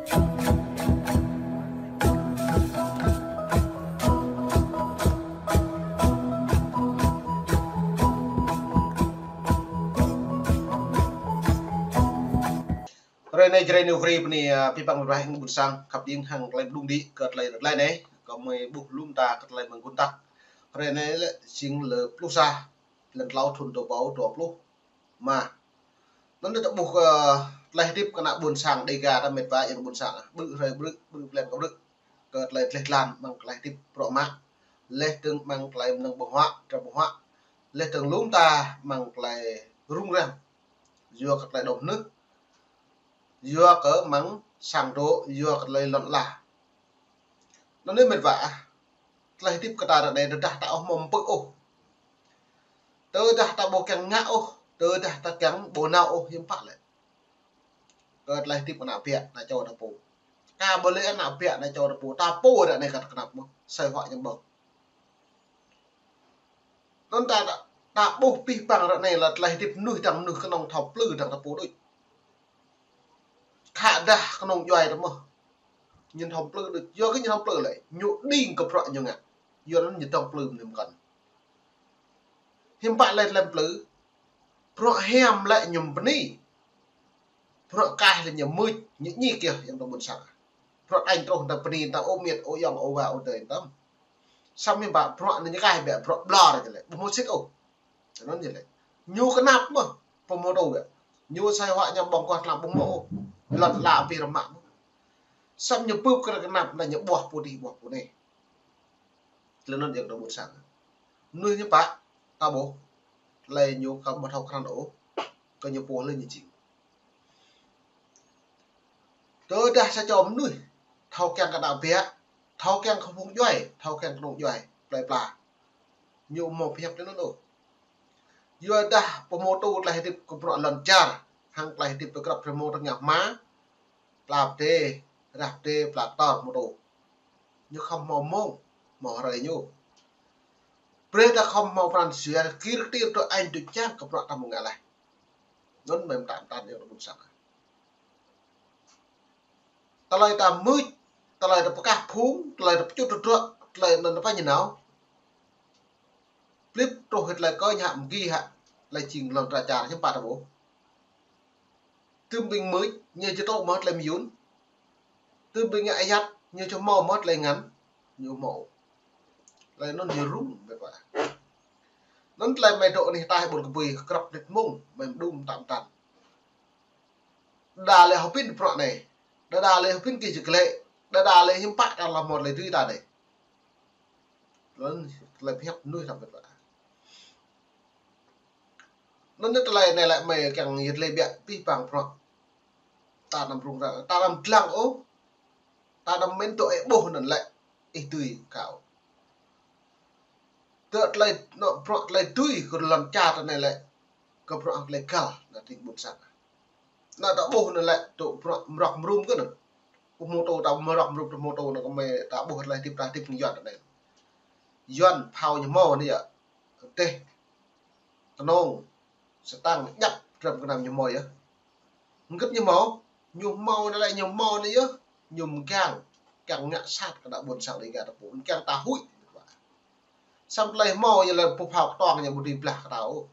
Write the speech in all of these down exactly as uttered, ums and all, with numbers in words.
Hrơi anai Jrai New Free bơni, a, abih bang mĕt wa ƀing ƀuôn sang khăp hing hăng tơlơi pơđung đĭ kơ tơlơi rơđah anai. Kâo mơi ƀuh lŏm ta kơ tơlơi mơ̆ng gun tăk. Hrơi anai lĕ jing lơ pluh sa, blan klâo thun dua rơbâo dua pluh rơma. Anŭn ta ƀuh kơ tơlơi hơdip kơ ană ƀuôn sang Dêga ta mĕt wa ƀing ƀuôn sang. Ƀrư̆ hrơi ƀrư̆, ƀrư̆ blan kơ ƀrư̆. Kơ tơlơi dleh dlan amăng tơlơi hơdip bruă mă. Laih dơ̆ng amăng tơlơi mơnơ̆ng ƀơ̆ng huă, trơm ƀơ̆ng huă. Laih dơ̆ng lŏm ta amăng tơlơi rŭng răng. Yua kơ tơlơi dŏ mơnuih. Yua kơ amăng sang dŏ, yua kơ tơlơi lŏn ala. Anŭn anai mĕt wa ah. Tơlơi hơdip kơ ta ră anai tơdah ta ƀu hmâo pơpŭ ôh. Tơdah ta ƀu kiăng ngă ôh, tơdah ta kiăng ƀu nao ôh hiư̆m pă lĕ. Kơ tơlơi hơdip kơ ană bă, ană čô ta pô. Kâo ƀu lĕ ană bă, ană čô ta pô, ta pô ră anai kơ tơnap mơ̆n, asơi huă ñu ƀơ̆ng. Anŭn ta, ta, ta ƀuh abih bang ră anai lĕ tơlơi hơdip mơnuih dơ̆ng mơnuih kơnơ̆ng thâo plư dơ̆ng ta pô đôč. Khă dah kơnơ̆ng djuai ta mơ̆n. Ñu thâo plư đôč. Yua kơ ñu thâo plư lĕ. Ñu đing kơ bruă ñu ngă. Yua anŭn ñu thâo plư mơ̆n kăn. Hiư̆m pă lĕ tơlơi plư. Bruă hiam lĕ ñu bơni. Bruă kaih lĕ ñu mưč, ñu ñi kiăng yua ta ƀuôn sang. Bruă tañ truh ta bơni ta ơ miêt, ơ ayŏng, ơ wa, ơ adơi ta. Samơ̆ hiư̆m pă bruă anai ñu kaih biă bruă ƀlŏr ñu lĕ. Ƀu hmâo sĭt ôh. Anŭn ñu lĕ. Ñu kơnap mơ̆n, pơmôtô biă. Ñu asơi huă ñu ƀơ̆ng kơ tlam ƀu hmâo ôh. Lŏn ala abih rơmă mơ̆n. Samơ̆ ñu bưp kơ kơnap anai ñu ƀuah pô adih ƀuah pô anai. Tơlơi anŭn yua ta ƀuôn sang. Mơnuih ñu pă, ta ƀuh. Tơlơi ñu kơ ƀu thâo krăn ôh. Kơ ñu pô lĕ ñu jing. Tơdah sa čô mơnuih. Thâo kiăng kơ ană bă. Thâo kiăng kơ phung djuai. Thâo kiăng kơnơ̆ng djuai. Plơi pla. Ñu ƀu hmâo pơhiăp tui anŭn ôh. Yua dah pơmôtô tơlơi hơdip kơ bruă lŏn čar. Hăng tơlơi hơdip tơ krăp rơmô tơngah hma. Pla pơdê, rah pơdê, pla kơtor pơmôtô. Ñu khŏm hmâo mông, hmâo hrơi ñu. Brơi ta khŏm hmâo pran jua, kir ktir tơ añ tơ čang kơ bruă ta mơ̆ng ngă laih. Anŭn mơ̆n mơtam mơtam yua ta ƀuôn sang. Tơlơi ta mưč, tơlơi ta pơkah phung, tơlơi ta pơčŭt tơdruă, tơlơi anŭn ta pơñu nao. Plip truh hĭ tơlơi kơ ñu hă mơgi hă, tơlơi jing lŏn čar hiư̆m pă ta ƀuh. Tơm ƀing mưč, ñu či tŏ mơ̆ tơlơi mơyŭn. Tơm ƀing ngă ayăt, ñu či hmâo mơ̆ tơlơi ngăn, ñu hmâo. Tơlơi anŭn ñu rŭng mĕt wa. Anŭn tơlơi mơi dŏ anih ataih ƀôn kơbui, krăp nit mông, mơi mơđum mơtam mơtam. Đa lĕ hơpin bruă anai. Đa đa lĕ hơpin kơ jơk lĕ. Đa đa lĕ hiư̆m pă ta lăm mơ̆ tơlơi tui ta anai. Anŭn tơlơi pơhiăp mơnuih ta mĕt wa. Anŭn anai tơlơi anai lĕ mơi kiăng yơh tơlơi biă abih bang bruă. Ta anăm rŭng răng, ta anăm dlăng ôh. Ta anăm mĭn tŭ ih ƀuh anŭn lĕ ih dưi kâo. Tơ tơlơi, anŏ bruă tơlơi dưi kơ lŏn čar ta anai lĕ. Kơ bruă tơlơi găl, ană tring ƀuôn sang. Anŭn ta ƀuh anŭn lĕ tŭ bruă mrŏk mrŭm kơ anŭn. Pơmôtô ta mrŏk mrŭm pơmôtô anŭn kơ mơi ta ƀuh tơlơi hơdip ta hơdip hăng Yuan anai. Yuan phao ñu hmâo anai yơh. Tơdeh. Kơnơ̆ng. Sơtang djăp dram gơnam ñu hmâo yơh. Hơget ñu hmâo, ñu hmâo anai lĕ ñu hmâo anai yơh, ñu mơgang, kiăng ngă sat kơ ană ƀuôn sang Dêga ta pô, kiăng ta huĭ. Samơ̆ tơlơi hmâo ñu lĕ pơphao kơtuang ñu ƀu dưi blah kơ ta ôh.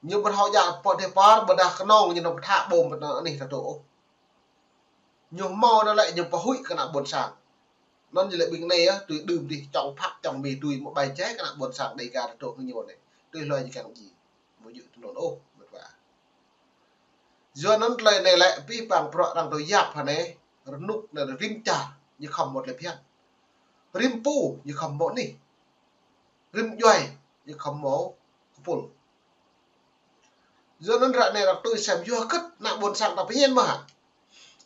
Ñu ƀu thâo djă pơ dêh păr, ƀôdah kơnơ̆ng ñu nao pơthă ƀôm pơ anai ta dŏ ôh. Ñu hmâo anai lĕ ñu pơhuĭ kơ ană ƀuôn sang. Anŭn ñu lĕ ƀing anai yơh, tui đưm dih, čŏng Phak, čŏng Mi, tui mơ̆ bai jai kơ ană ƀuôn sang Dêga ta dŏ kơ ñu anai. Tui hloi ñu kiăng ji. Ƀu djơ̆ tui anŭn ôh, mĕt wa. Yua anŭn tơlơi anai lĕ, abih bang bruă arăng tui yap hă anai, rơnŭk anai rĭm čar, ñu khŏm hmâo tơlơi phiăn. Rĭm pô, ñu khŏm hmâo anih. Rĭm djuai, ñu khŏm hmâo kơpul. Yua anŭn ră anai arăng tui sem yua hơget ană ƀuôn sang ta pơñen mơ̆ hă.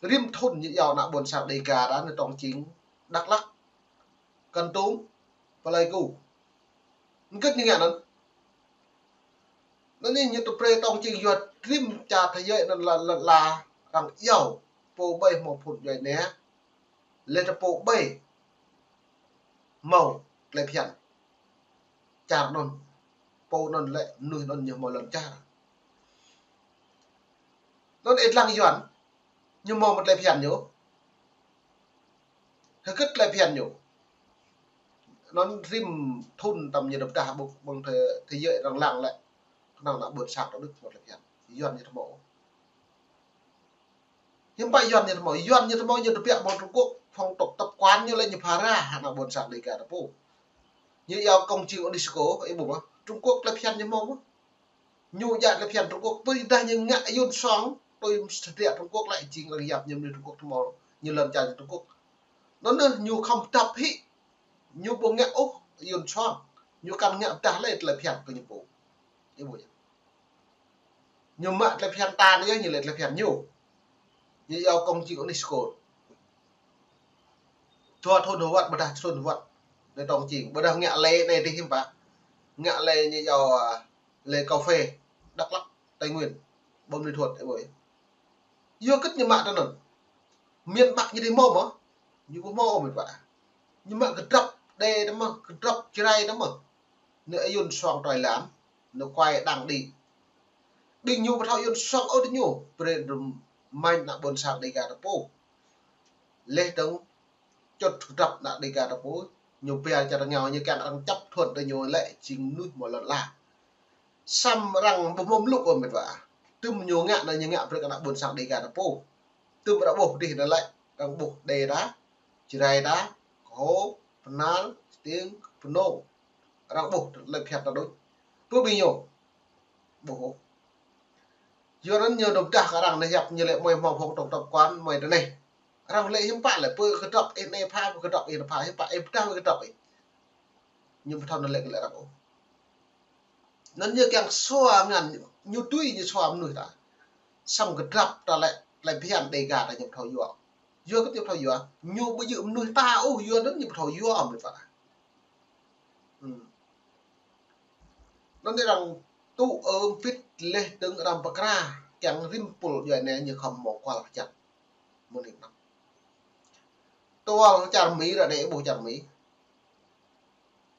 Rĭm thŭn ñu iâu ană ƀuôn sang Dêga ta anai tŏng čing Dak Lak, Kon Tum, Plei Ku. Hơget ñu ngă anŭn. Anŭn ñu tŭ brơi tŏng čing yua rĭm čar tơyơi anŭn la, la, la arăng iâu pô ƀai hmâo phŭn djuai ania. Lĕ ta pô ƀai hmâo tơlơi phiăn. Čar anŭn, pô anŭn lĕ mơnuih anŭn ñu hmâo lŏn čar. Anŭn ih lăng Yuan, Ñu hmâo mơ̆ tơlơi phiăn ñu. Hơget tơlơi phiăn ñu. Anŭn rĭm thŭn tơm ñu dŏ pơdah ƀơi ƀơi thế, thế giới arăng lăng lĕ. Kơnơ̆ng ană ƀôn sang ta đôč hmâo tơlơi phiăn. Yuan ñu ƀu hmâo. Hiư̆m pă Yuan ñu ƀu hmâo, Yuan ñu ƀu hmâo, ñu tơbiă mơ̆ng Trung Quốc, phong tục tập quán ñu lĕ ñu phara hăng ană ƀôn sang Đêga ta pô. Ñu yua công trình UNESCO, ih ƀuh mơ̆, Trung Quốc tơlơi phiăn ñu hmâo mơ̆. Ñu djă tơlơi phiăn Trung Quốc, pơ dah ñu ngă Yuan soang, tui sơdră Trung Quốc lĕ jing lăng yap ñu mơnuih Trung Quốc tơmâo, ñu lŏn čar Trung Quốc. Anŭn ñu khŏm dăp hĭ, ñu ƀu ngă ôh Yuan soang, ñu kăn ngă pơdah lĕ tơlơi phiăn kơ ñu pô. Ih ƀuh yơh. Ñu mă tơlơi phiăn ta anai yơh, ñu lĕ tơlơi phiăn ñu. Ñu yua công trình UNESCO. Dua thŭn hơwăt, ƀôdah thŭn hơwăt. Anai tong čing. Ƀôdah ngă lĕ anai dih hiư̆m pă. Ngă lĕ ñu yua, à, lĕ cà phê Đắk Lắk, Tây Nguyên. Ƀơi Mỹ Thuột, ih ƀuh. Yua hơget ñu mă tơ anŭn. Miền Bắc ñu dih hmâo mơ̆. Ñu ƀu hmâo mơ̆ ƀă. Ñu mă kơdrăp đê tơ mơ̆, kơdrăp Jrai tơ mơ̆. Anai Yuan soang troi lam, anai kuai đang đĭ. Ƀing ñu ƀu thâo Yuan soang ôh tơ ñu, brơi rơmanh ană ƀôn sang Đêga ta pô. Leh dơ̆ng čŭt kơdrăp ană Đêga ta pô, ñu pia čar ngao ñu kiăng arăng chấp thuận tơ ñu lĕ jing mơnuih hmâo lŏn ala. Samơ̆ arăng ƀu hmâo mlŭk ôh met wa. Tơm ñu ngă anai ñu ngă brơi kơ ană ƀôn sang Đêga ta pô. Tơm arăng ƀuh dih anai lĕ, arăng ƀuh đê ta, Jrai ta, Kơho, Pơnar, Stiêng, Pơnông. Arăng ƀuh tơlơi phiăn ta đôč. Pơ ƀing ñu. Ƀuh ôh. Yua anŭn ñu dŏ pơdah kơ arăng anai yap ñu lĕ mơi hmâo phong tục tập quán mơi tơ anai. Arăng lĕ hiư̆m pă lĕ pơ kơdrăp ih anai pha, pơ kơdrăp ih anai pha, hiư̆m pă ih pơdah pơ kơdrăp ih. Ñu ƀu thâo anŭn lĕ kơ lĕ arăng ôh. Anŭn ñu kiăng sua ngăn, ñu tui ñu sua mơnuih ta. Samơ̆ kơdrăp ta lĕ, tơlơi phiăn Đêga ta ñu ƀu thâo yua. Yua hơget ñu ƀu thâo yua. Ñu ƀu djơ̆ mơnuih ta ôh, yua anŭn ñu ƀu thâo yua mơ̆n pă. Hmm. Anŭn arăng tŭ ơm pĭt leh dơ̆ng arăng pơkra, kiăng rĭm pul djuai anai ñu khŏm hmâo kual kơjăp. Mơ̆ng anai pơnăp. Tual čar Mi ră anai ƀuh čar Mi.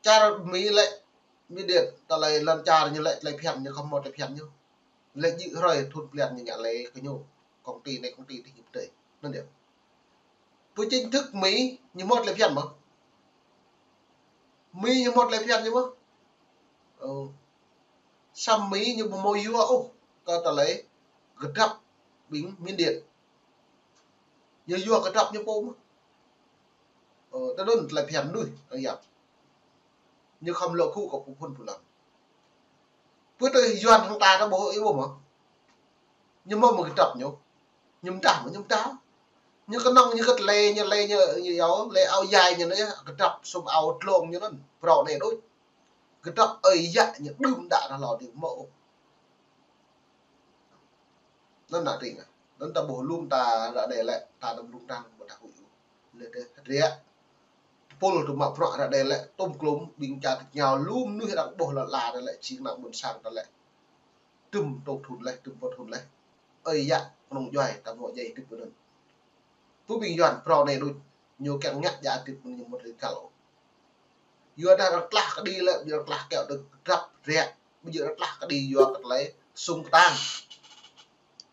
Čar Mi lĕ, Mi Điện, tơlơi lŏn čar ñu lĕ, tơlơi phiăn ñu khŏm hmâo tơlơi phiăn ñu. Lĕ djơ̆ hrơi thŭn blan ñu ngă lĕ kơ ñu. Công ty anai, công ty dih ñu pơdơi. Anŭn yơh. Pơ chính thức Mi ñu hmâo tơlơi phiăn mơ̆. Mi ñu hmâo tơlơi phiăn ñu mơ̆. Ơ. Samơ̆ Mi ñu ƀu hmâo yua ôh kơ tơlơi kơdrăp ƀing Miến Điện. Ñu yua kơdrăp ñu pô mơ̆. Ơ, tơ anŭn tơlơi phiăn mơnuih arăng yap. Ñu khŏm lŏ gŭ kơ pơphun pơlăng. Pơ tơ Yuan hăng ta ta ƀuh ih ƀuh mơ̆. Ñu hmâo mơ̆ kơdrăp ñu. Ñu mơdah mơ̆, ñu mơdah. Ñu kơnơ̆ng ñu kơt lĕ, ñu lĕ, ñu, ñu yua, lĕ ao djai ñu anai, kơdrăp sum ao dlông ñu anŭn. Phrâo anai đôč. Kơdrăp ơi yă ñu đưm đă ta hlâo dih mơ̆. Anŭn ană tring ah. Anŭn ta ƀuh lŏm ta ră anai lĕ, ta đăm lŏm ta ƀu ta huĭ ôh. Lĕ tơdơi hơdră. Tơpul tŭ mă bruă ră anai lĕ, tŭm klŭm ƀing čar tơñao lŏm mơnuih arăng ƀuh lŏn ala anai lĕ, jing ană ƀôn sang ta lĕ. Tơm tŏk thŭn leh, tơm pô thŭn leh. Ơi yă, kơnơ̆ng djuai, ta hmâo djai hơdip kơ anŭn. Pơ ƀing Yuan phrâo anai đôč, ñu kiăng ngă djai hơdip kơ ñu mơ̆ tơlơi găl ôh. Yua dah arăng tlah kơđi lĕ, ƀu djơ̆ arăng tlah kiaŏ tơ kơdrăp rĕ, ƀu djơ̆ arăng tlah kơđi yua kơ tơlơi sung kơtang.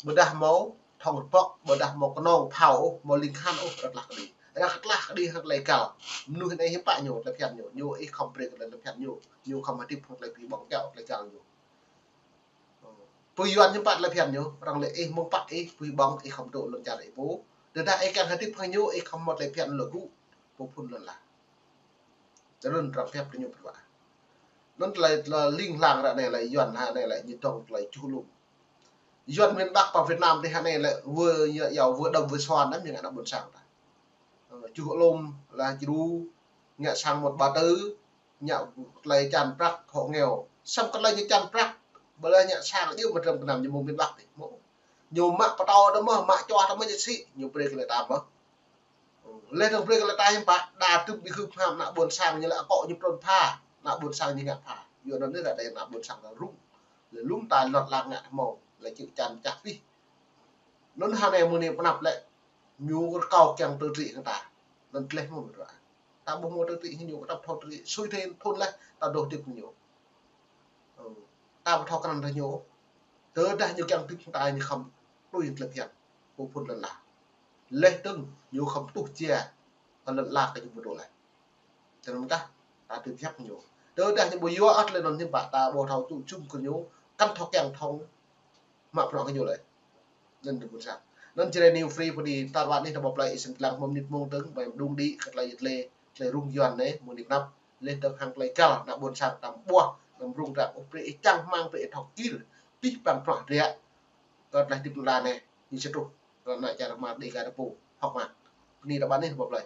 Ƀôdah hmâo thŏng rơbŏk, ƀôdah hmâo kơnơ̆ng phao ôh, hmâo ling khan ôh, arăng tlah kơđi. Arăng tlah kơđi hăng tơlơi găl. Mơnuih anai hiư̆m pă ñu, tơlơi phiăn ñu, ñu ih khŏm brơi kơ tơlơi phiăn ñu, ñu khŏm hơdip hăng tơlơi pơhiăp ƀơ̆ng kiaŏ, tơlơi găl ñu. Pơ Yuan ñu pă tơlơi phiăn ñu, arăng lĕ ih mơ̆ng pă ih, pơhiăp ƀơ̆ng ih khŏm dŏ lŏn čar ih pô. Tơdah ih kiăng hơdip hăng ñu, ih khŏm hmâo tơlơi phiăn lŏ gŭ, pơphun lŏn ala. Tơ anŭn arăng pơhiăp kơ ñu pơrơwa. Anŭn tơlơi, tơlơi ling lang ră anai lĕ Yuan ha anai lĕ ñu dŏng tơlơi čuh lŏm. Yuan miền Bắc pơ Việt Nam tih ha anai lĕ wơ yua, yua wơ đom wơ soan anŭn ñu ngă ană ƀôn sang ta. Ơ, čuh lŏm, lah čru, ngă sang một ba tư, ngă tơlơi čan prăk hộ nghèo. Samơ̆ kơ tơlơi ñu čan prăk, ƀôdah ngă sang djơ̆ mơ̆ tơlơi kơnăm ñu mơ̆ng miền Bắc tih. Mơ̆. Ñu mă pơtâo tơ mơ̆, mă čoh tơ mơ̆ ñu sĭ, ñu brơi kơ lĕ ta mơ̆. Leh dơ̆ng brơi kơ lĕ ta hiư̆m pă, đa tŭ ƀu hưp ham ană ƀôn sang ñu lĕ akŏ ñu prŏng pha, ană ƀôn sang ñu ngă pha. Yua anŭn anai ră anai ană ƀôn sang ta rŭng. Lĕ lŏm ta lŏn ala ngă hmâo, lĕ čư̆ čan čah pih. Anŭn ha anai mơ̆ng anai pơnăp lĕ, ñu rơkâo kiăng tơtri hăng ta. Anŭn tleh mơ̆ mơ̆ ră. Ta ƀu hmâo tơtri hăng ñu, ta ƀu thâo tơtri, sui thên thŭn leh, ta dŏ hơdip hăng ñu. Ơ, ta ƀu thâo krăn tơ ñu. Tơdah ñu kiăng hơdip hăng ta ñu khŏm tui tơlơi phiăn, pơphun lŏn ala. Laih dơ̆ng ñu khŏm tuh jia kơ lŏn ala kơ ñu ƀu dŏ lĕ. Tơnăm kah ta tui thiăp ñu. Tơdah ñu ƀu yua ăt lĕ anŭn hiư̆m pă ta ƀu thâo tŭ jum kơ ñu, kăn thâo kiăng thŏng mă bruă kơ ñu lĕ. Anŭn tơ ƀôn sang. Anŭn Jrai New Free pơ anai, tar ƀar anih ta ƀuh plei ih sĭt lăng mơ̆ng mơnit mơ̆ng tơ̆ng, ƀai mơdung đĭ kơ tơlơi yit lĕ, tơlơi rŭng yuan anai, mơ̆ng anai pơ anăp, laih dơ̆ng hăng tơlơi găl, ană ƀôn sang ta ƀuh, anăm rŭng răng, ôh brơi ih čang rơmang, brơi ih thâo kil, pih pang bruă drek, kơ tơlơi hơdip lăn ala anai, ñu či truh, kơ ană čar rơma Dêga ta pô, hŏk mơak. Pơ anai tar ƀar anih ta ƀuh plei.